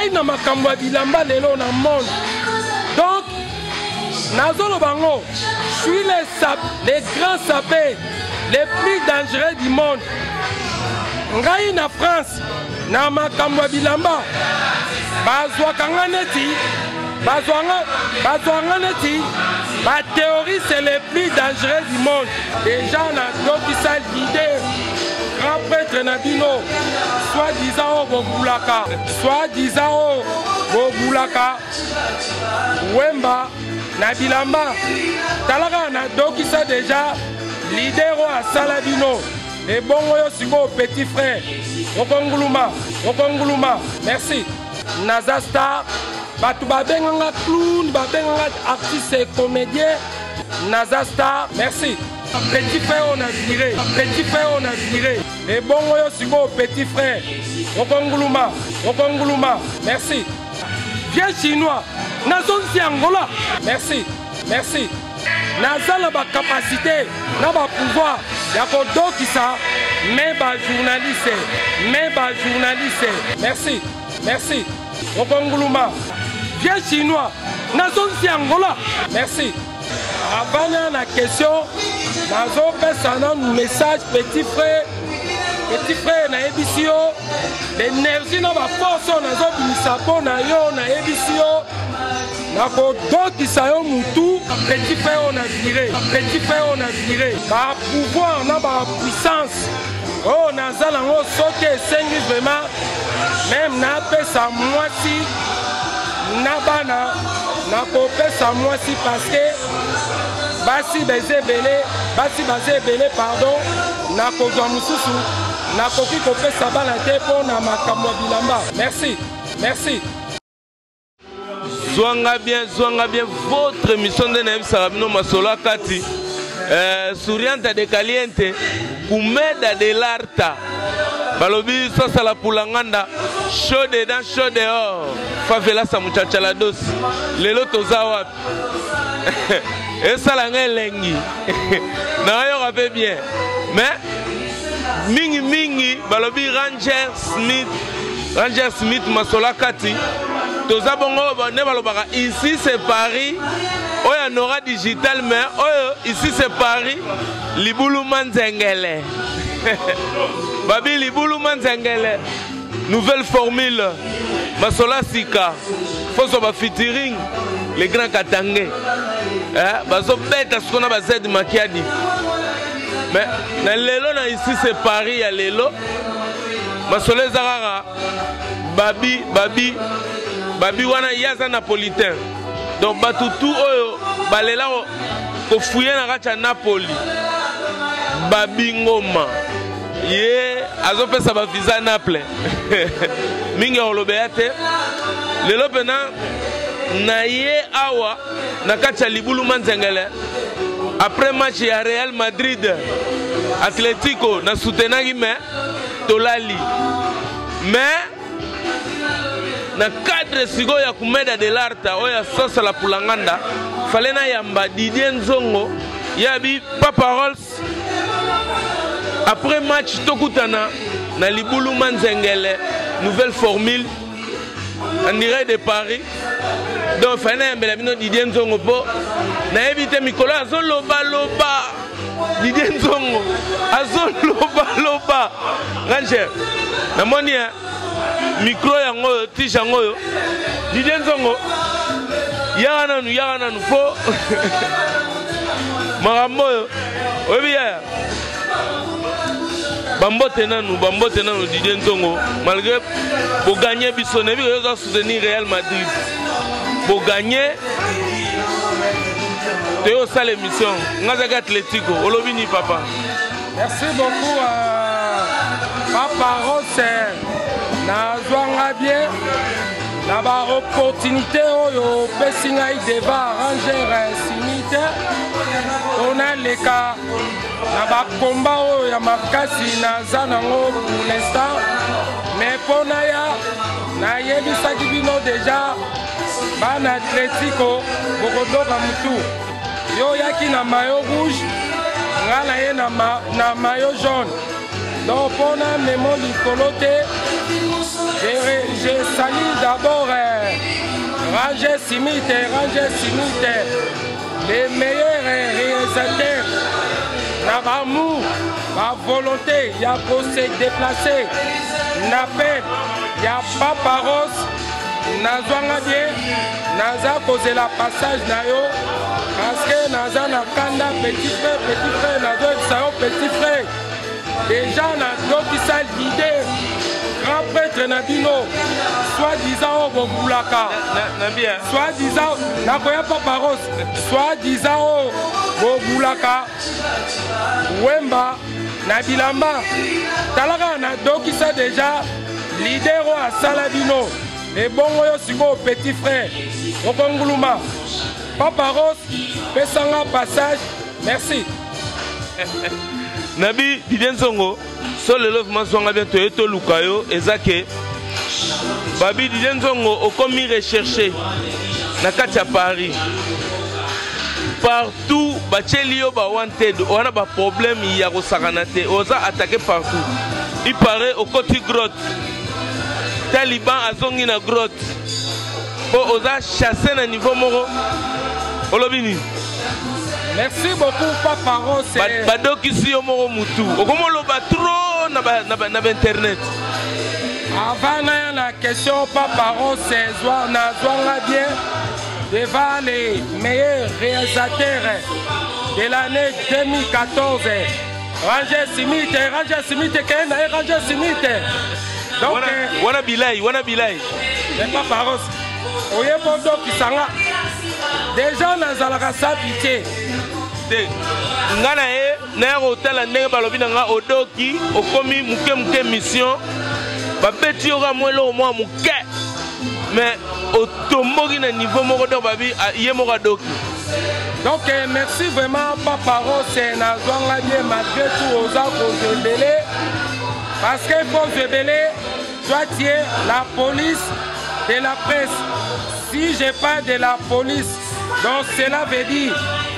Ngai na makambo ya bilamba lelo na monde, donc nazoloba ngo, suis le sap, les grands sapés les plus dangereux du monde. Ngai na France, na makambo ya bilamba, bazwaka nga neti bazwanga neti bathéorie, c'est les plus dangereux du monde. Déjà nadokisa leader grand prêtre na bino, soit disant oyo bobulaka, soit disant oyo bobulaka Wemba na bilamba. Tala kaka, nadokisa déjà leader oyo asala bino. Ebongo yo sikoyo, petit frère, okonguluma, okonguluma. Merci. Naza star, bato babenganga clown, babenganga artiste comédien. Naza star. Merci, petit frère. Oyo na viré, petit frère, oyo na viré. Ebongo yo sikoyo, petit frère, okonguluma, okonguluma. Merci. Vieux chinois, nazongisi Angola. Merci, merci. Naza na bacapacité na bapouvoir ya kodokisa me bajournaliste, me bajournaliste. Merci, merci. Okonguluma. Vieux chinois, nazongisi Angola. Merci. Avana na question, nazopesa nanu message. Petit frère, petit frère, nayebisi yo, l'énergie na baforce oyo nazobimisa mpo na yo, nayebisi yo, nakodokisa yo mutu. Petit frère, oyo na viré, petit frère, oyo na viré, bapouvoir na bapuissance oyo naza nango, soki esengi vraiment, même napesa mwasi na bana, nakopesa mwasi, parce que basi baza ebele, basi baza ebele, pardon. Nakozwa mosusu, nakoki kopesa bana te mpo na makambo ya bilamba. Merci, merci. Zwanga bien, zwanga bien, votre émission nde nayebisaka bino masolo akati souriante de caliente kumeda de l'arta. Balobi sosala pulanganda, chaud dedans, chaud dehors, favelasa muchachala dosi. Lelo toza wapi? Esala nga elengi, nayoka mpe bien, mais mingimingi balobi Ranger Smith, Ranger Smith, masolo akati. Toza bongo nde balobaka ici c'est Paris, oyo ya Nora Digital, mais oyo ici c'est Paris, libuluma nzengele. Babi libuluma nzengele, nouvelle formule, masolo ya sika, fozwa bafeaturing le grand Katange, eh, bazobeta siko na bazed Makiadi. Mais na lelo na ici c'est Paris ya lelo, masolo eza kaka babi babi babi wana. Ye aza napolitain, donc bato tu oyo balela kofuye na kati ya Napoli, babi ngoma ye azopesa bavisa Naples. Mingi ya koloba te. Lelo mpena na ye awa na kati ya libulu manzengele, après match ya Real Madrid Atletico, na soutenaki, mais tolali. Mais na cadre sikoyo ya kumeda de l'arta oyo asosala pulanganda, fale nayamba Didier Nzongo ye abi Papa Rolls. Après match, tokutana na libulu manzengele, nouvelle formule en direct de Paris. Donc fale nayambela bino Didier Nzongo mpo nayebi te mikolo azolobaloba. Didier Nzongo azolobaloba. Ranger, namoni micro yango oyo, tige yango oyo. Didier Nzongo, yaka nanu, yaka nanu mpo makambo oyo oyebi. Yaya, bambote nanu, bambote nanu. Didier Nzongo, malgré boganye biso, nayebi oyo oza soutenir Real Madrid, boganye, toye osala émission. Nga azalaki Atletico. Olobi ni papa? Merci beaucoup, Papa Rose. Nazwanga bien na baopportunité oyo opesi ngai devant Ranger Simite mpo naleka na bakomba oyo ya makasi naza nango pour l'instant. Mais mpo naya, nayebisaki bino déjà, bana Atletico bokodoka mutu. Yo oyaki na maillot rouge, nga na ye na maillot jaune, donc mpona memo likolo te. Je, je salue d'abord euh, Ranger Simite, Ranger Simite, les meilleurs réalisateurs na baamour bavolonté ya kose déplacer na peine ya papa rose nazwanga bien naza kozela passage na yo parce que naza na kanda petit frère petit frère nazoyebisa yo petit frère deja nadokisa leader grand prêtre na bino soit disant oyo bobulaka soit disant nakoya papa rose soit disant oyo bobulaka wemba na bilamba tala kaka nadokisa deja leader oyo asala bino ebongo yo sikoyo petit frère okonguluma papa rose pesanga passage merci nabi didie nzongo so lelo vraimen zwanga bien toye toluka yo eza ke babi didie nzongo okomi recherche na kati ya paris partout batieli yo ba wanted wana baproblème ya kosakana te oza attaqué partout il paraît okoti grotte taliban azongi na grotte mpo oza chasse na niveau moko olobi nini Merci beaucoup Papa Rose. Badokisi yo moko mutu. Okomi oloba trop na ba, na ba, na ba internet. Avant naya na question Papa Rose zwa na zwanga bien devant les meilleurs réalisateurs de l'année 2014. Ranger Smith, Ranger Smith, Kenda, Ranger Smith. Donc, wana, euh, wana bilai, wana bilai. Mais Papa Rose, oye bodokisa nga deja nazalaka sa pitie te nga na ye naya kotala ndenge balobi na nga odoki okomi moke moke mission babeti yo kaka mwa eloko mwa moke mais otomboki na niveau moko donc babi ah, ye moko adoki donc eh, merci vraiment papa rose nazwanga bien malgré tout oza kozwa ebele parce que mpo ozwa ebele toi tu es la police de la presse si je parle de la police donc cela veut dire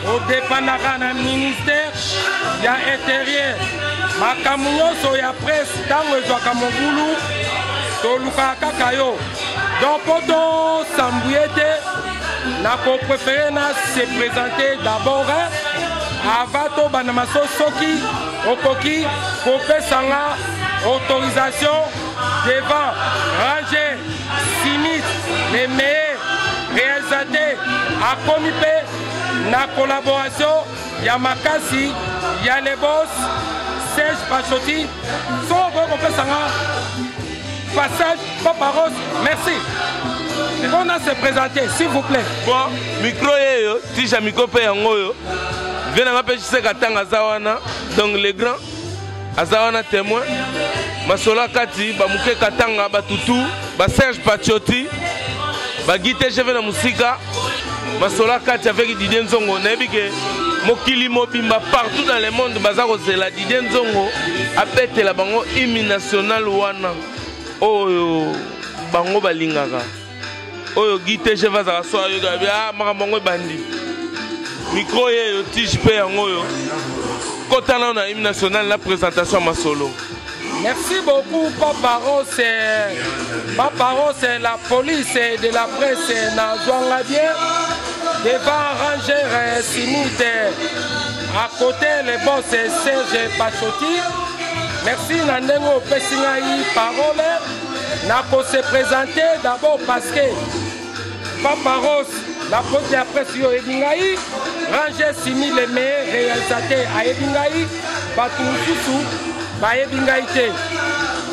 odepandaka na ministère ya intérieur makambo nyonso ya presse ntango ezwaka mobulu tolukaka kaka yo donc mpo tosambuye te nakoprefere na se présenter d'abord avant tobanda maso soki okoki kopesa nga autorisation devant ranger simit le meilleur réalisateur akomi mpe na collaboration ya makasi ya le boss serge pachoti soki okoki kopesa nga passage papa rose merci mpona se présenter s'il vous plaît bon micro yeyo tija micro mpe yango oyo vie na nga mpe jiseka ntanga aza wana donc le grand aza wana témoin masolo kati bamuke katanga batutu baserge pacioti bagi tgv na mosika masolo kati avec didier nzongo nayebi ke mokili mobimba partout dans le monde baza kozela didier nzongo abetela bango hymne national wana oyo bango balingaka oyo Guy TGV azalaka so ayoka bi ah makambo yango ebandi micro ye yo tige mpe yango oyo kota nano na hymne national na présentation ya masolo Merci beaucoup, Papa Rose. Papa Rose, la police de la presse na Zouanga bien. Devant Ranger Simite, à côté le boss Serge Pachotti. Merci na ndenge opesi ngai parole. Nako se présenter d'abord parce que Papa Rose, la faute ya presse yo oyebi ngai, Ranger Simi le meilleur réalisateur ayebi ngai, bato mosusu bayebi ngai te.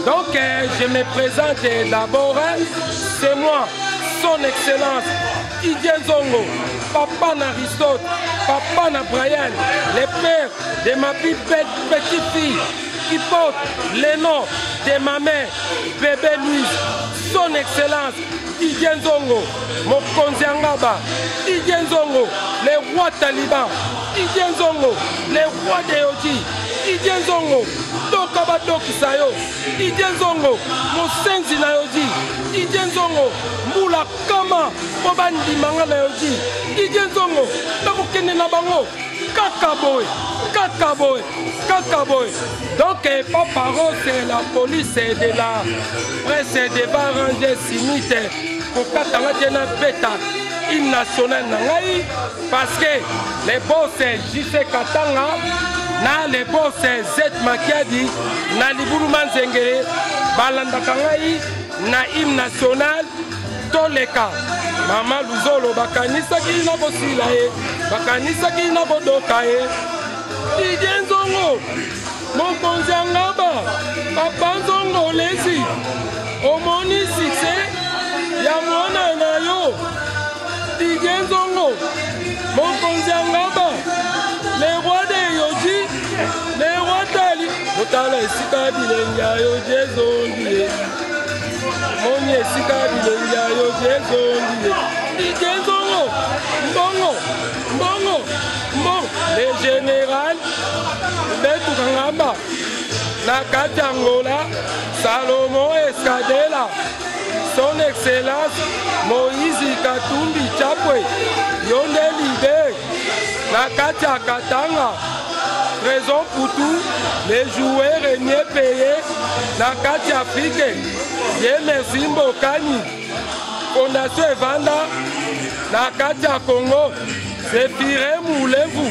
Donc euh, je me présente d'abord, c'est moi, son excellence Didier Nzongo, papa na Aristote, papa na Brian, le père de ma plus belle petite fille qui porte le nom de ma mère, bébé Louise, son excellence Didier Nzongo, mokonzi ya ngaba, Didier Nzongo, le roi taliban, Didier Nzongo, le roi de Yoji, Didier Nzongo, toka badokisa yo, Didier Nzongo, mosenzi na Yoji, Didier Nzongo, mbula kama mpo bandima nga na Yoji, Didier Nzongo, nakokende na bango kaka boye, kaka boye. Kaka boye. Donc Papa Rose, la police de la presse devant Ranger Smith, kokata nga te na beta hymne national na ngai parce que les boss JC Katanga na les boss Z Makiadi na libulu manzengele balandaka ngai na hymne national. Toleka mama Luzolo, bakanisaki na kosila ye, bakanisaki na kodoka ye. Didier Nzongo mokonzi ya ngaba, papa Nzongo lezi, omoni succès ya mwana na yo. Didier Nzongo mokonzi ya ngaba, le roi de Yoji, le roi Tali, otala esika bilenge ya Yoji ezongi ye, moni esika bilenge ya Yoji ezongi ye. Didier Nzongo mbongo mbongo mbongo, le général betuka ngamba na kati ya Angola, Salomon Escadela, son excellence Moïse Katumbi Chapwe, yo nde leader na kati ya Katanga, Trésor Poutou, les joueurs mieux payés na kati ya Afrique, ye merci Mbokani, fondation evanda na kati ya Congo, Zéphirin Moulemvu,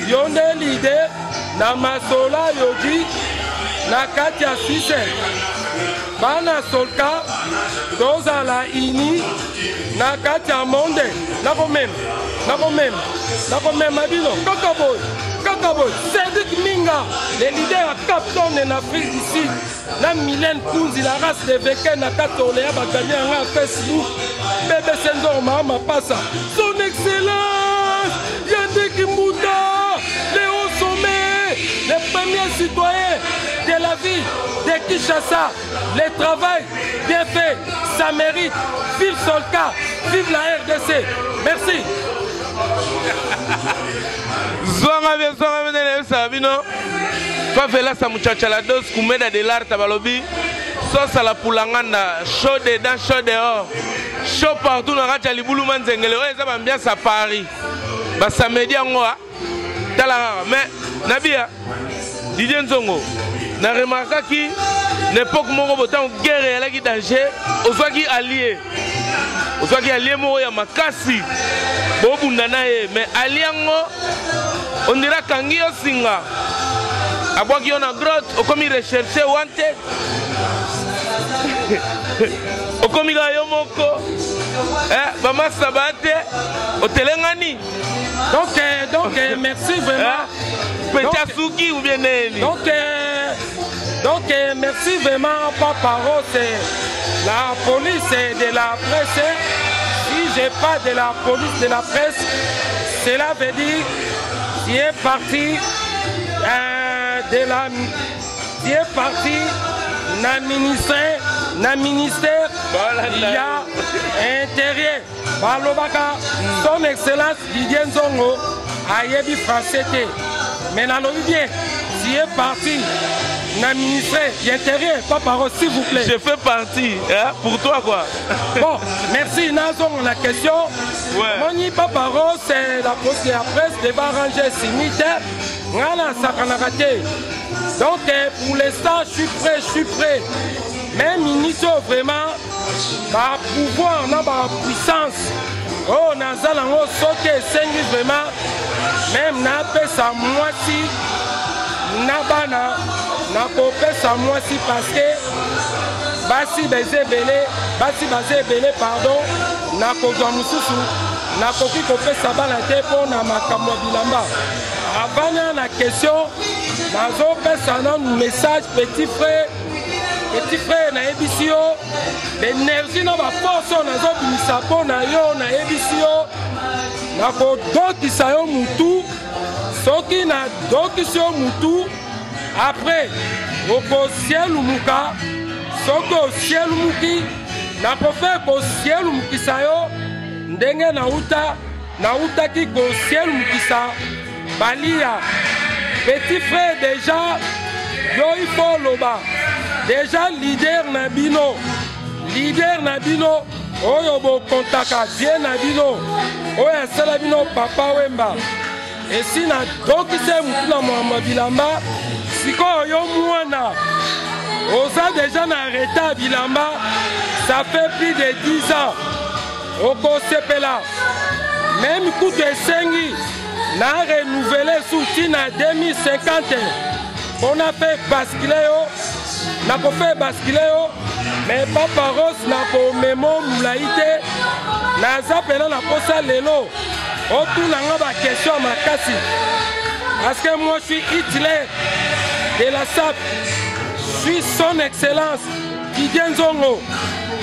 yo nde leader na masola yoji na kati ya Suisse, bana solka tozala ini na kati ya monde. Nakomema, nakomema, nakomema bino kaka boye, kaka boye. Cédric Minga, le leader ya Capton en Afrique du Sud, na Mylène Kunzi, la race de Veke na kati Orléans, bagagné yanga ya Facebook, BBC Nzor Mahama Passa, son excellence Yannick Mbuta, Léo Sommet, le premier citoyen de la ville de Kinshasa. Le travail bien fait, ça mérite. Vive Solka, vive la RDC. Merci. Zwanga bien, zwanga bien, nayebisaka bino favelasa muchacha la dose kumeda de l'art balobi sosa la pulanganda, chaud dedans, chaud dehors, chaud partout na kati ya libulu manzengele. Oyo eza bambiance ya Paris, basamedi yango a tala kaka. Mais nabia Didier Nzongo, na remarkaki na époque moko botango guerre eyalaki danger, ozwaki allié, ozwaki allié moko ya makasi, bobunda na ye, mais allié yango ondira akangi yo singa, abwaki yo na grotte, okomi recherche wanted, okomi kaka yo moko, bamasa ba te, otelengani. Donc, merci vraiment. Petit Asuki ou bien Neni. Donc, merci vraiment, Papa Rose, la police de la presse. Si j'ai pas de la police de la presse, cela veut dire qu'il est parti de la, qui est parti na ministère, na ministère Voilà, il y a intérieur. Balobaka son excellence Didier Nzongo ayebi français te, mais nalobi bien, tu es parti na ministère intérieur. Papa Rose, s'il vous plaît. Je fais partie, hein, pour toi quoi. Bon, merci. Nazongo la question. Moni Papa Rose, c'est la police de la presse devant Ranger Simite. Nga nasakanaka te. Donc pour l'instant, je suis prêt, je suis prêt. Mais ministre vraiment ba pouvoir na ba puissance. Oh, naza nango soki esengi vraiment même napesa mwasi na bana, nakopesa mwasi parce que basi baza ebele, basi baza ebele, pardon, nakozwa mosusu, nakoki kopesa bana te mpo na makambo ya bilamba. Avana na question, nazopesa nanu message petit frère, petit frère, nayebisi yo l'énergie na baforce oyo nazobimisa mpo na yo, nayebisi yo nakodokisa yo mutu. Soki nadokisi yo mutu, après okosielumuka. Soki osielumuki, nakofe kosielumukisa yo ndenge nautaki kosielumukisa balia. Petit frère, déjà yo il faut loba déjà leader na bino, leader na bino oyo bokontaka vie na bino, oyo asala bino Papa Wemba. Esi nadokisa ye motu na mwamba bilamba. Sikoyo yo mwana oza deja na retard bilamba, ça fait plus de 10 ans. Okosepela meme kutu esengi na renouveler su ntina 2050 mpona mpe baskile yo, nakofe baskile yo. Me Papa Rose, nakomemo molai te, naza mpena na posa lelo otuna nga baquestion ya makasi, parce que moi je suis Hitler de la SAP, suis son excellence Didier Nzongo,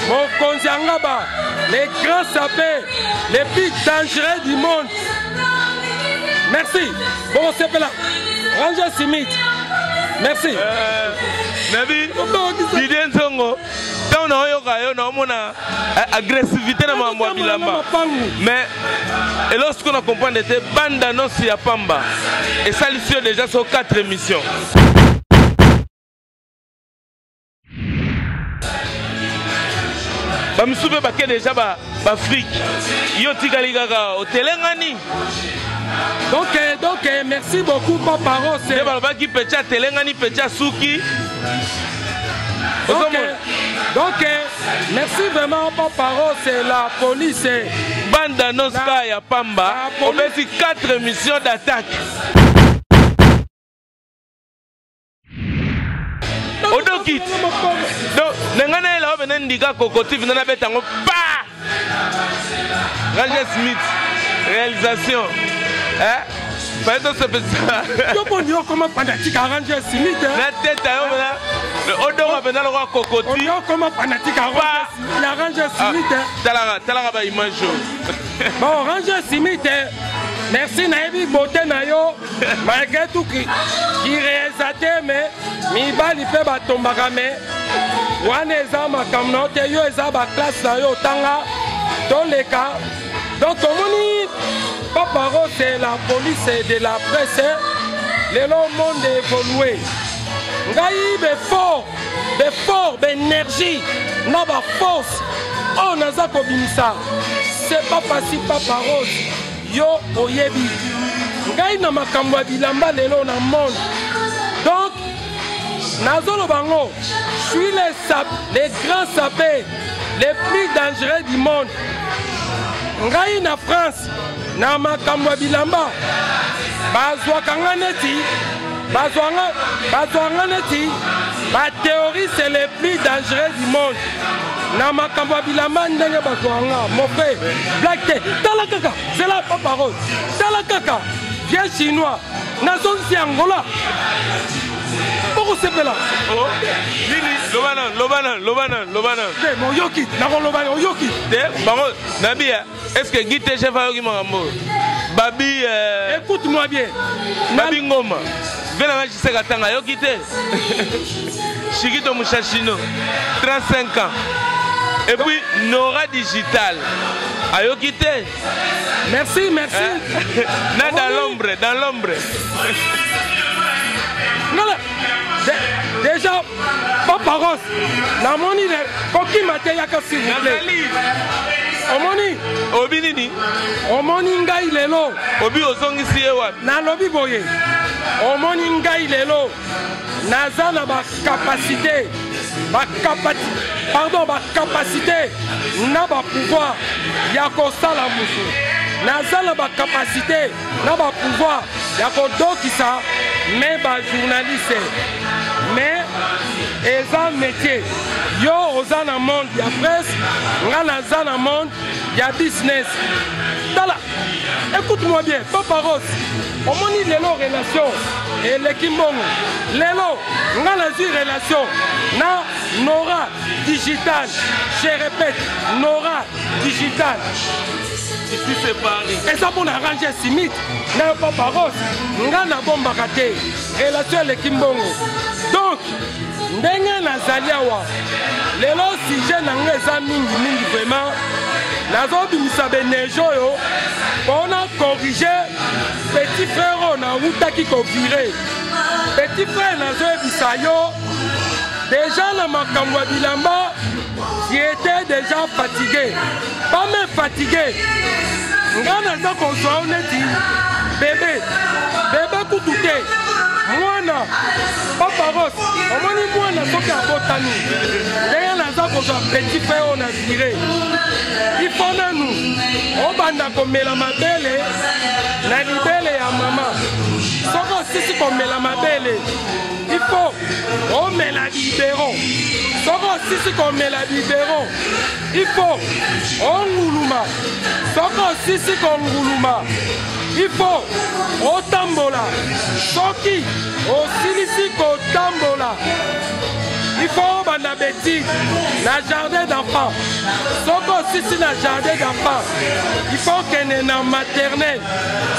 mokonzi ya ngaba, les grands sapeurs les plus dangereux du monde. Merci bokosepela. Ranger Smith, merci. Nabi Didier Nzongo, ntango naoyoka yo naomona agressivité na makambo ya bilamba, mais eloko sikoyo na comprendre te, bande annonce ya pamba esalisi yo déjà so 4 émissions. Bamisusu mpe bake déjà baafrike, yo otikali kaka otelengani. Donc, merci beaucoup, Papa Rose. Nde balobaki peti atelengani, peti asuki. Donc, merci vraiment, Papa Rose, la police. Bande annonce kaka ya pamba, obeti 4 émissions d'attaque. Odoki donc na ngai nayela oyo pene ndika kokotive nde nabeta yango pa Ranger Smith réalisation, eh? Fallait tosepelisa. Yo boni okoma fanatique ya Ranger Smith? Na teta yo mena odonga mpenza lokola kokoti. Yo okoma fanatique ya Ranger Smith? Talaka, talaka baimage oyo. Bon, Ranger Smith, merci, nayebi beauté na yo malgré tout kiréalisateur, mais mibali mpe batombaka, mais wana eza makambo na yo te, yo eza baklasse na yo otanga toleka. Donc omoni, Papa Rose, la police de la presse, lelo monde évolué. Ngai befort, befort, baénergie na baforce oyo naza kobimisa, c'est pas facile. Papa Rose, yo oyebi ngai na makambo ya bilamba lelo na monde. Donc nazoloba ngo, je suis les, sap, les grands sapés les plus dangereux du monde. Ngai na France, na makambo ya bilamba, bazwaka nga neti, bazwaka nga neti bathéorie, c'est les plus dangereux du monde na makambo ya bilamba. Ndenge bazwaka nga, mon frère, blague te. Tala kaka, c'est la Papa Rose, tala kaka vieux chinois nazongisi Angola, bokosepela. Nini? Loba nanu, loba nanu, loba nanu, loba nanu. Te, moyoki nakoloba, oyoki. Te, bango nabi, est ce que Guy te chef ayoki makambo oyo babi? Écoute moi bien. Babi ngoma ve nanga jiseka tanga ayoki te. Shikito Mushashino, 35 ans, et puis Nora Digital ayoki te. Merci, merci. Na dans l'ombre, dans l'ombre. Ngala déjà, Papa Rose, namoni kokima te, yaka s'il vous plaît. Omoni. Obi nini? Omoni ngai lelo. Obi ozongisi ye wapi? Nalobi boye, omoni ngai lelo naza na bacapacité, pardon, bacapacité na bapouvoir ya kosala mutu, naza na bacapacité na bapouvoir ya kodokisa me bajournaliste, mais eza métier. Yo oza na monde ya presse, nga naza na monde ya business. Tala, écoute-moi bien, Papa Rose, omoni lelo relation eleki mbongo. Lelo nga nazwi relation na Nora Digital, je répète, Nora Digital. Ici c'est Paris. Eza mpona Ranger Smith na yo, Papa Rose. Nga nabombaka te, relation eleki mbongo. Donc ndenge nazali awa lelo, sujet na nga eza mingimingi vraiment nazobimisa baénergie oyo mpona corriger petit frère oyo nawutaki kovirer. Petit frère, nazoyebisa yo déjà, na makambo ya bilamba, j'étais déjà fatigué, pas même fatigué, nga naza kozwa yo neti Bebe bebe kutu te, mwana Papa Ros, omoni mwana soki abotami ndenge naza kozwa petit frère oyo na vire, ifo nanu obanda komela mabele na libele ya mama. Soki osisi komela mabele, ifo omela biberon. Soki osisi komela biberon, ifo onguluma. Soki osisi konguluma, ifo otambola. Soki osilisi kotambola, ifo obanda betise na jardin d'enfant. Soki osisi na jardin d'enfant, ifo okende na maternelle.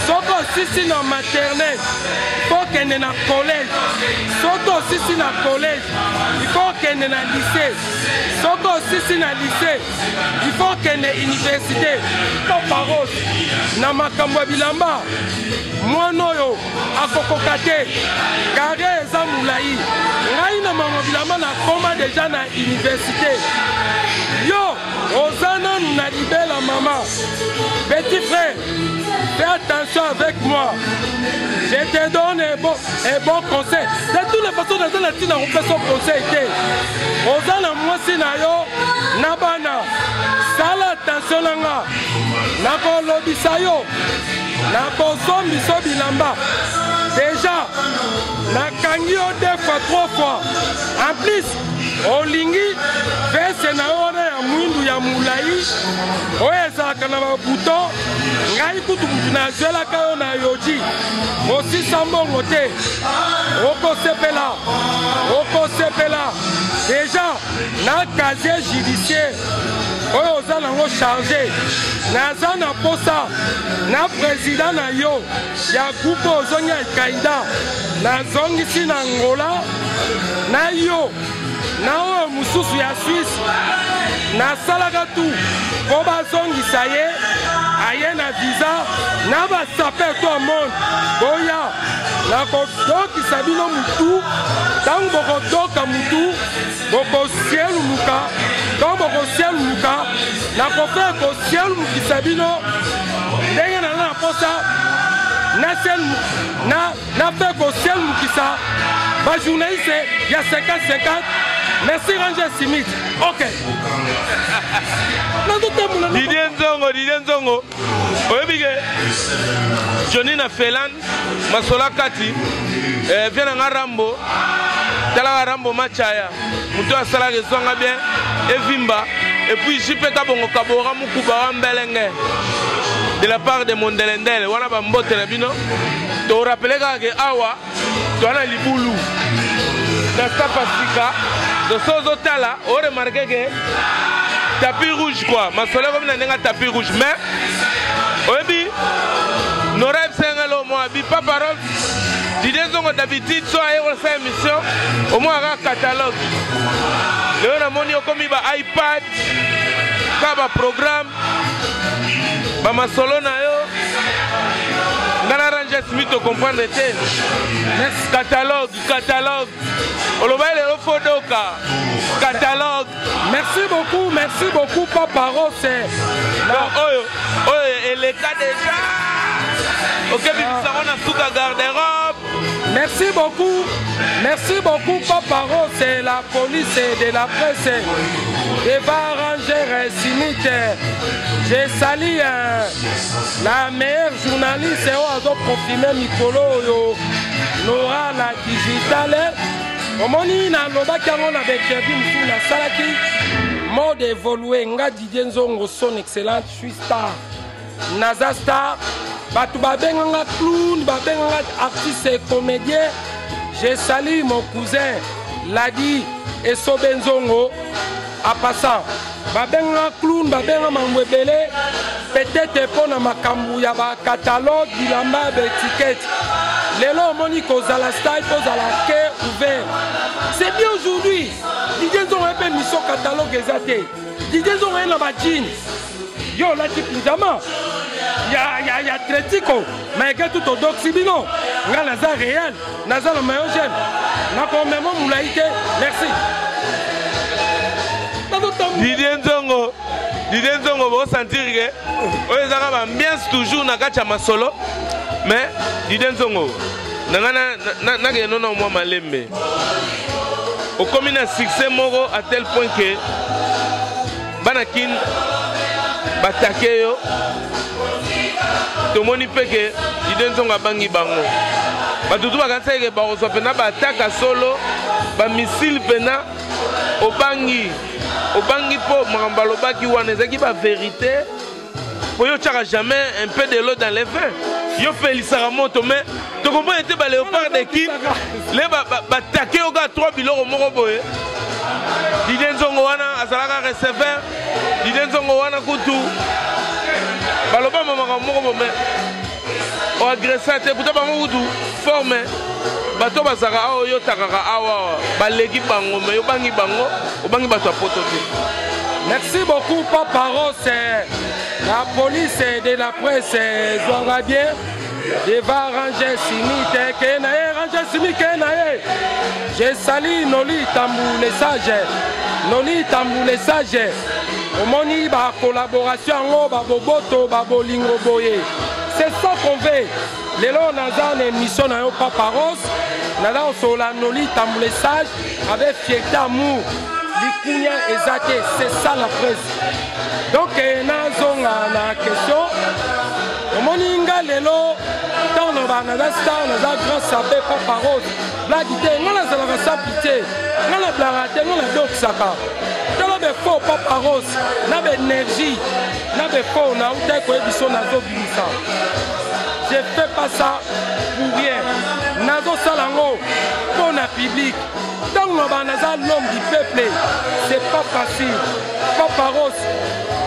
Soki osisi na maternelle, ifo okende na collège. Soki osisi na collège, ifo okende na lycée. Soki osisi na lycée, il faut okende université. Papa Rose, na makambo ya bilamba, mwana oyo akokoka te, carrière eza molai. Ngai na makambo bilamba nakoma deja na université, yo oza nanu na libela mama. Petit frère, fais attention avec moi, je te donne un bon conseil. De toutes les façons, naza na ntina kopesa conseil te. Oza na mwasi na yo na bana, sala attention na nga, nakolobisa yo nakozombiso bilamba. Deja nakangi yo deux fois, trois fois. En plus olingi veste na yo wana ya mwindu ya molai oyo ezalaka na babouton. Ngai kutu mutu nazwelaka yo na yoji osisa mbongo te, okosepela, okosepela. Deja na casier judiciaire oyo oza nango charge, naza na posa na président na yo ya groupe ozongi Alkaïda, nazongisi na Angola na yo na oyo mosusu ya Suisse. Nasalaka tu mpo bazongisa ye, aye na visa na basaper to monde. Boya, nakodokisa bino mutu. Ntango bokodoka mutu, bokosielumuka. Ntango bokosielumuka, nakofere kosielumukisa bino ndenge naza na posa na mpe kosielumukisa bajournaliste ya 50-50. Merci Ranger Simit. Ok, nazotambola. Didier Nzongo, Didier Nzongo, oyebi ke Johnny na Finlande, masola kati vie na nga Rambo, talaka Rambo Machaya, moto asalaka ezwanga bien evimba. Et puis JP Kabongo Kabora Mukuba wa Mbelenge de la part de Mondelendele wana, bambote na bino. Torapele kaka ke awa toa na libulu na staff sika. So ozotala, oremarke ke tapis rouge quoi, masolo ekomi na ndenge ya tapis rouge. Mais oyebi Nora Ebsengelo mwa bi Papa Rolf Didier Nzongo, d'habitude so aye kosala émission, omonaka catalogue. Lelo namoni okomi ba iPad ka baprogramme bamasolo na yo. Nga na Ranger Smith ocomprendre te. Catalogue, catalogue, oloba lelo fodoka catalogue. Merci beaucoup, merci beaucoup Papa Rose. Donc oyo oyo eleka déjà, okebimisango na suka garde-robe. Merci beaucoup, merci beaucoup Papa Rose, la police de la presse devant Ranger Smith. Je salue la meilleure journaliste oyo azoprofime mikolo oyo, Nora la digitale. Omoni, nalobaki yango na bainterview mosusu nasalaki, mode évolue. Nga Didier Nzongo, son excellente, je suis star, naza star. Bato babenganga clown, babenganga artiste et comédien. Je salue mon cousin Ladi Esobe Nzongo. En passant, babenganga clown, babenga mambo ebele, peut-être mpo na makambo ya bacatalogue bilamba ya baétiquette. Lelo omoni kozala style, kozala cœur ouvert, c'est bien. Aujourd'hui Didier Nzongo ye mpe mission catalogue eza te. Didier Nzongo ye na bajeans, yo olati pyjama ya Atletico. Malgré tout todoksi bino, ngai naza réel, naza na maillot jaune, nakomema molai te. Merci. Didier Nzongo, Didier Nzongo, bosentir ke oyo ezaka baambiance toujours na kati ya masolo. Mais Didie Nzongo, na ngai nakende no na mwa malembe. Okomi na succès moko à tel point que bana kin batake yo tomoni mpe ke Didie Nzongo abangi bango bato tu bakanisaki ke bakozwa mpena baataka solo bamisile mpena obangi obangi mpo makambo balobaki wana ezalaki baverité mpo yo otyaka jamais un peu de l'eau dans les vins yo pelisaka moto mais tokomprendre te baléopard de kin le batake yo kaka trois biloko moko boye didie nzongo wana azalaka receveur didie nzongo wana kutu balobama makambo moko bo mais oagressa te kuta bango kutu forme bato bazalaka awa oyo otakaka awa baleki bango me obangi bango obangi bato ya poto te. Merci beaucoup Papa Rose, la police de la presse ezwanga bien devant Ranger Simi te ke na ye Ranger Simi ke na ye. Je salue Noli Tambu le sage, Noli Tambu le sage. Omoni ba collaboration yango ba boboto ba bolingo boye. C'est ça qu'on veut. Lelo naza na émission na yo Papa Rose, naza kosolola Noli Tambu le sage avec fierté amour. Likunya eza te, c'est ça la presse. Donc eh, nazonga na question omoni nga lelo ntango nalobaka naza star naza grand sape Papa Rose blagi te nga nazalaka sans pitié nga nablaka te nga nadokisaka tala befo Papa Rose na baénergie na befo nautaki koyebiso nazobimisa je fais pas ça pour rien nazosala yango mpo na public ntango nalobaka naza l'homme du peuple c'est pas facile Papa Rose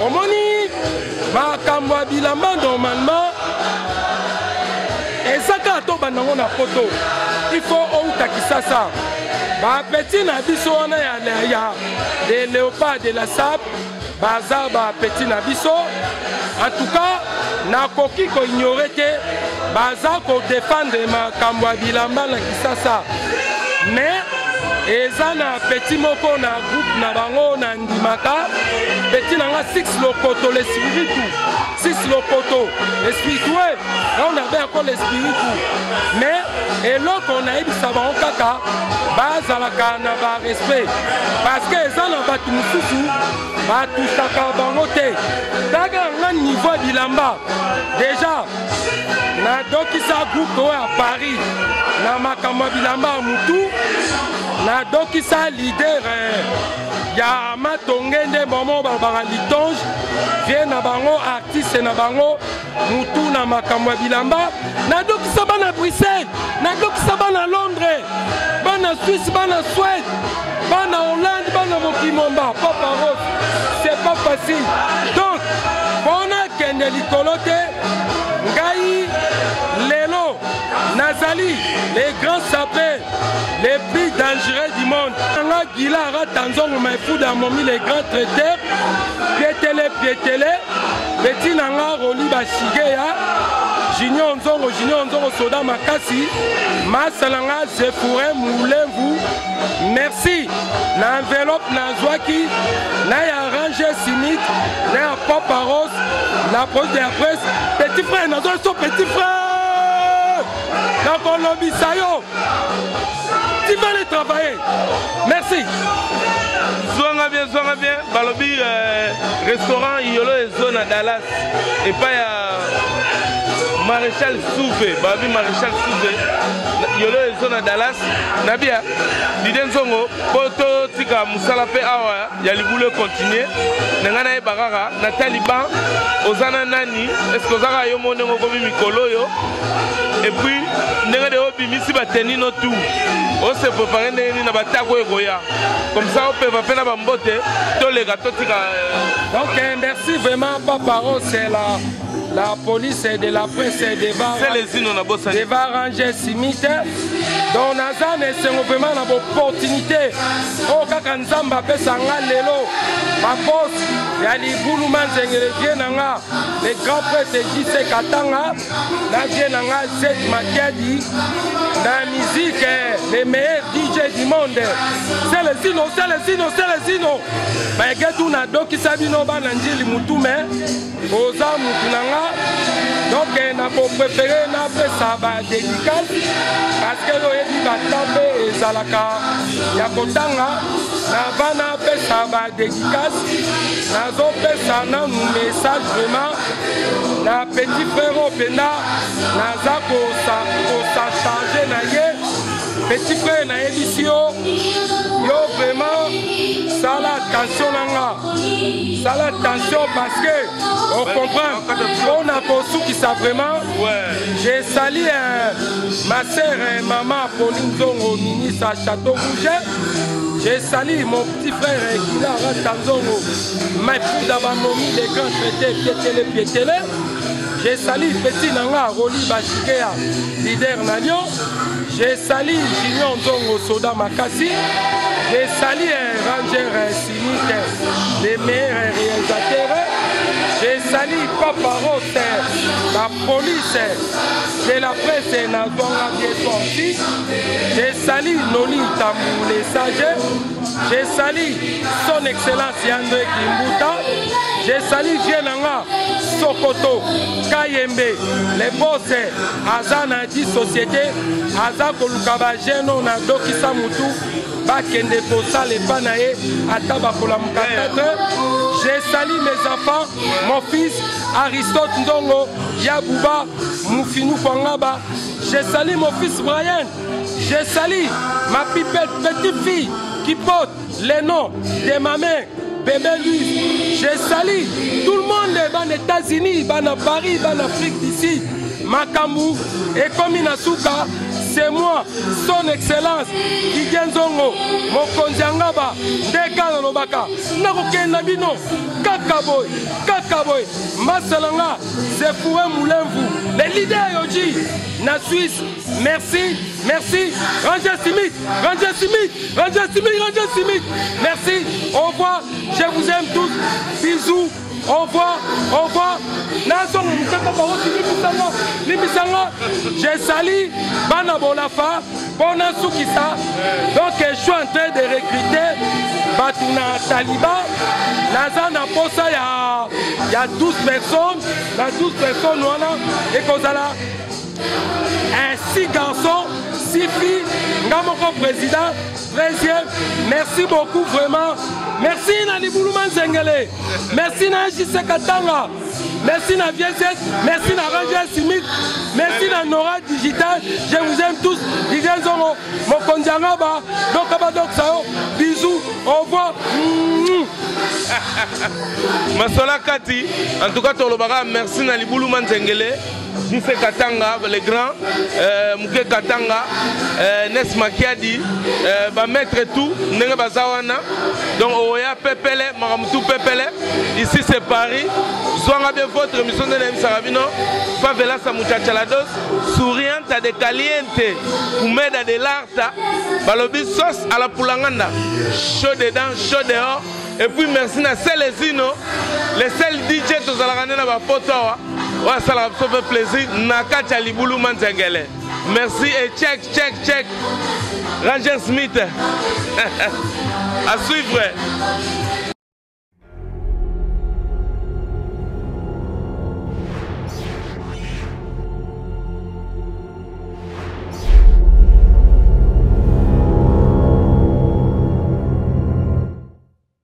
omoni makambo ya bilamba normalement eza kaka tobanda yango na poto il faut outa kisasa bapeti na biso wana ya, ya de léopard de la sable baza bapeti na biso en tout cas nakoki koignore te baza kodefendre makambo ya bilamba na kisasa mais eza na petit moko na groupe na bango na ndimaka petit na nga six lokoto le spiritu six lokoto espirituel yango nabeyako le spiritu mais eloko nayebisa bango kaka bazalaka na barespect parce que eza na bato mosusu batusaka bango te kaka nga niveau ya bilamba deja nadokisa groupe oyo ya paris na makambo ya bilamba ya mutu nadokisa leader eh, ya matonge nde momo balobaka litonge vie na bango artiste na bango mutu na makambo ya bilamba nadokisa bana bruxelles nadokisa bana londres bana suisse bana suède bana hollande bana mokimomba papa rose c'est pas facile donc mpona kende likolo te ngai lelo nazali les grands sapeurs les plus dangereux du monde nga gila arata nzongo maifuda momi les grands traiteurs pietele pietele peti na nga roli bashigeya junior nzongo junior nzongo soda makasi masa na nga zefure mulemvu merci na enveloppe nazwaki na ya range simik na ya papa rose la police de la presse petit frère nazwaki so petit frère nakolobisa yo tu vas aller travailler merci zwanga bien zwanga bien balobi euh, restaurant yolo ezo na dallas epai ya maréchal souve balobi maréchal souve yolo ezo na dallas na bia dide nzongo mpo totika mosala mpe awa ya libulu ekontinue na ngai nayeba kaka na taliban oza na nani eske oza kaka yo moko ndenge okomi mikolo oyo epuis ndenge de obimisi bateni no tout ose prépare ndenge nini na batako ekoya comme ça opeva mpe na bambote toleka totika euh, donc eh, merci vraiment papa rose la la police de la presse devant devant ranger simite donc naza na esengo vraiment na boopportunité oyo kaka nzambe apesa nga lelo babos ya libulu manzengele vie na nga le grand prêtre jc katanga na vie na nga zet makiadi na musique le meilleur dj du monde selesino selesino selesino baeketu nadokisa bino bana njili mutume oza mutu na nga Donc eh, nakoprefere napesa badédicace parce que oyebi batambe ezalaka ya kotanga. Na bana apesa badédicace, nazopesa nanu message vraiment na petit frère oyo mpenza naza kosacharge na ye. Petit frère, nayebisi yo, yo vraiment sala attention na nga, sala attention parce que ocomprendre mpo na kosukisa vraiment. Je sali ma sœur, mama Pauline Nzongo, ministre à Château Rouge. Je salue mon petit frère Kila Ratanzongo, Maïfouda Bamomi, les grands traités, piétele, piétele. Je salue petit Nanga, Roli Bachikea, leader na Lyon. Je salue Junior Nzongo, Soda Makasi. Je salue Ranger Simite, les meilleurs réalisateurs. Je salue Papa Rote, la police de la presse na Zwanga bien sorti. Je salue Noli Tambou, les sages. Je salue son excellence Yandre Kimbuta. Je salue Vienanga Sokoto Kayembe, les boss aza na di société, aza koluka ba jeune na dokisa mutu bakende kosala epa na ye ata bakolamuka 4 heures. Je salue mes enfants, mon fils Aristote Ndongo, Yabouba, Moufinou Kwangaba. Je salue mon fils Brian. Je salue ma pipette petite fille qui porte le nom de ma mère, bébé Louise. Je salue tout le monde dans les États-Unis, dans Paris, dans l'Afrique d'ici. Makambu ekomi na suka, c'est moi, son excellence Didier Nzongo, mokonzi ya ngaba. Nde kaka nalobaka, nakokende na bino kaka boye, kaka boye. Masala nga Zefoué Moulemvu, le leader Yoji na Suisse. Merci, merci. Ranger Smith, Ranger Smith, Ranger Smith, Ranger Smith. Merci, au revoir, je vous aime tous, bisous. Au revoir, au revoir. Nazongo mutaka bawoti limbisanga, limbisanga. Je salue bana bolafa mpona sukisa. Donc je suis en train de recruter bato na taliban. Naza na posa ya 12 personnes. Na 12 personnes wana ekozala un 6 garçons, 6 filles. Nga moko président 13e. Merci beaucoup vraiment. Merci na Libulu Manzengele, merci na JC Katanga, merci na VSS, merci na Ranger Smith, merci na Nora Digital. Je vous aime tous. Didier Nzongo, mokonzi ya ngaba, doka badokisa yo. Bisous, au revoir. Masola kati, en tout cas tolobaka merci na Libulu Manzengele, JC Katanga, le grand, Mouke Katanga, Nes Makiadi, ba maître tout, ndenge baza wana. Donc oya pepele, makamutu pepele. Ici c'est Paris. Zwanga bien votre émission de Naïm Sarabino. Favela sa muchacha la dose, souriante de caliente, kumeda de l'arta, balobi sauce à la poulanganda. Chaud dedans, chaud dehors. Et puis merci na Celezino, les seuls DJ tozalaka nde na ba poto awa. Oyo asalaka biso mpe plaisir na kati ya Libulu Manzengele. Merci et check, check, check. Ranger Smith. À suivre.